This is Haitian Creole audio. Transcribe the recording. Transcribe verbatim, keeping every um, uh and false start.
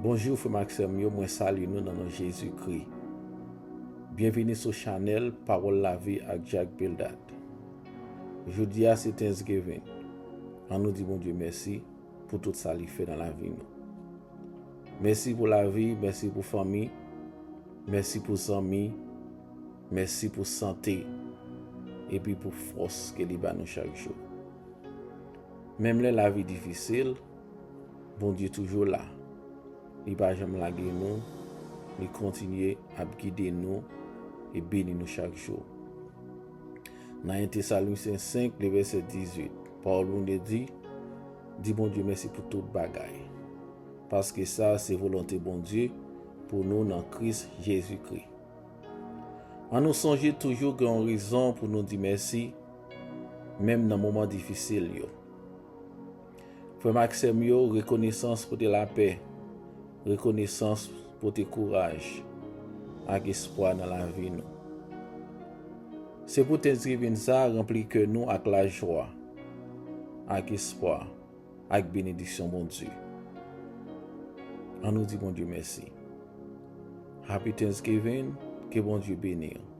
Bonjou frè m ak sè m yo, mwen salye nou nan non Jezikri. Byenvini sou chanèl Pawòl Lavi ak Jack Bildad. Jodi a se Thanksgiving. Ann nou di Bondye mèsi pou tout sa li fè nan lavi nou. Mèsi pou lavi, mèsi pou fanmi, mèsi pou zanmi, mèsi pou sante, epi pou fòs ke li ba nou chak jou. Menm lè lavi difisil, Bondye toujou la. Li pa janm lage nou, li kontinye ap gide nou e beni nou chak jou. Nan en Tesalonisyen senk, le vèsè dizuit, pawòl Bondye di, di Bondye mèsi pou tout bagay. Paske sa se volonte Bondye pou nou nan Kris Jezikri. Ann nou sonje toujou gen yon rezon pou nou di mèsi, menm nan moman difisil yo. Frè m ak sè m yo, rekonesans pote lapè, rekonesans pote kouraj ak espwa nan lavi nou. Se pou Thanksgiving sa ranpli kè nou ak lajwa, ak espwa, ak benediksyon Bondye. Ann nou di Bondye mèsi. Happy Thanksgiving, ke Bondye beni w.